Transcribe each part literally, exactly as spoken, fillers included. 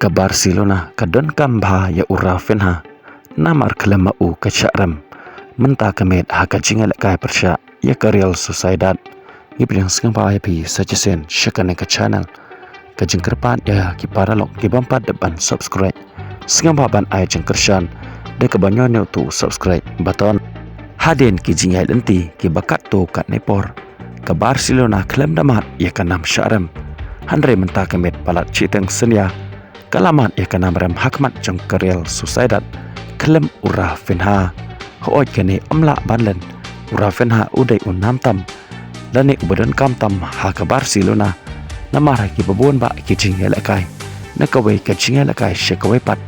Ka Barcelona ka donkam bha ïa u Raphinha namar khlem ma u ka shah rem. Mynta ka miet ha ka jingïalehkai pyrshah ïa ka Real Sociedad. Ngi pdiang sngewbha ïa phi sa shisien sha kane ka channel. Ka jingkyrpad ïa ki paralok ki bym pat dep ban subscribe, sngewbha ban ai jingkyrshan da kaba ñiew ñiew tu subscribe button. Hadien ki jingïaid lynti kiba katto katne por, ka Barcelona khlem da mad ïa ka nam shah rem. Hynrei mynta ka miet palat shiteng synñia ka la mad ïa ka nam rem ha khmat jong ka Real Sociedad khlem u Raphinha. Hooid, kane ym lah ban len, u Raphinha u dei u nam tam lane uba donkam tam ha ka Barcelona. Namar ha kiba bun bah ki jingïalehkai, na kawei ka jingïalehkai sha kawei pat,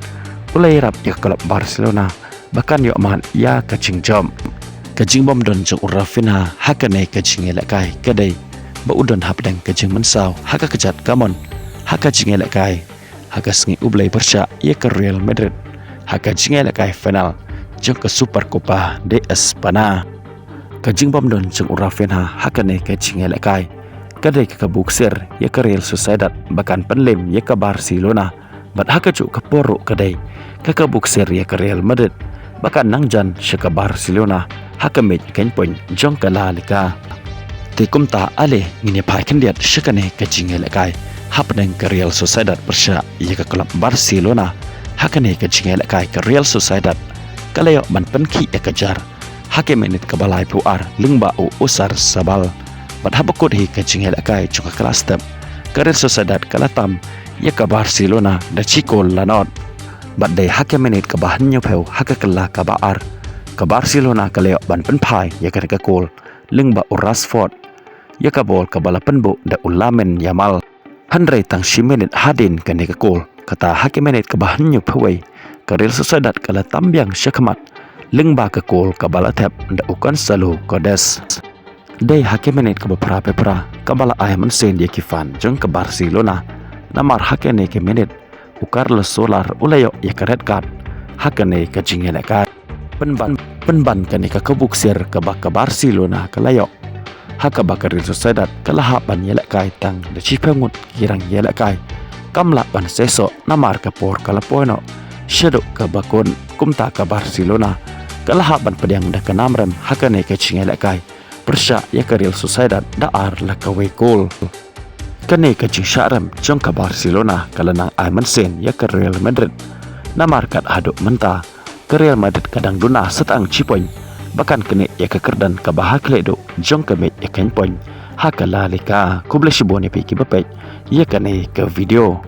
u la ïarap ïa ka klub Barcelona ba kan ïoh mad ïa ka jingjop. Ka jingbym don jong u Raphinha ha kane ka jingïalehkai ka dei ba u don hapdeng ka jingmynsaw ha ka kjat kamon ha ka jingïalehkai ha ka sngi U Blei pyrshah ïa ka Real Madrid ha ka jingïalehkai final jong ka Supercopa de España. Ka jingbym don jong u Raphinha ha kane ka jingïalehkai ka dei ka kabu ksiar ïa ka Real Sociedad ba kan pynlem ïa ka Barcelona, bad ha kajuh ka por ruh ka dei ka kabu ksiar ïa ka Real Madrid ba kan nang jan sha ka Barcelona ha ka miej kynpoiñ jong ka La Liga. Te kumta ale ngin ïa phai khyndiat sha kane ka jingïalehkai hapdeng ka Real Sociedad pyrshah ïa ka klub Barcelona. Ha kane ka jingïalehkai ka Real Sociedad ka la ïoh ban pynkhih ïa ka jar ha ka minit kaba laiphew ar lyngba u Oyarzabal. Bad haba kut hi ka jingïalehkai jong ka kala step, ka Real Sociedad ka la tam ïa ka Barcelona da shi kol la nod. Bad dei ha ka minit kaba hynñiewphew ha ka kala kaba ar, ka Barcelona ka la ïoh ban pynphai ïa kane ka kol lyngba u Rashford ïa ka bol kaba la pynbuh da u Lamine Yamal. Hynrei tang shi minit hadien kane ka kol, kata ha ka minit kaba hynñiewphew wei, ka Real Sociedad ka la tam biang sha khmat lyngba ka kol kaba la thep da u Gonzalo Guedes. Dei ha ka minit kaba phraphew phra kaba la ai mynsiem ïa ki fan jong ka Barcelona. Namar ha kane ka minit u Carlos Soler u la ïoh ïa ka red card ha kane ka jingïalehkai. Pynban, pynban kane ka kabu ksiar kaba ka Barcelona ka la ïoh, ha kaba ka Real Sociedad ka la hap ban ïalehkai tang da shiphew ngut ki rang ïalehkai. Kam lah ban seisoh namar ka por ka la poi noh shaduh kaba kut. Kumta ka Barcelona ka la hap ban pdiang da ka nam rem ha kane ka jingïalehkai pyrshah ïa ka Real Sociedad da ar la kawei kol. Kane ka jingshah rem jong ka Barcelona ka la nang ai mynsiem ïa ka Real Madrid. Namar kat haduh mynta ka Real Madrid ka dang duna satang shi point ba kan knieh ïa ka kyrdan kaba ha khlieh duh jong ka miej kynpoiñ ha ka La Liga. Khublei shibun ïa phi kiba peit ïa kane ka video.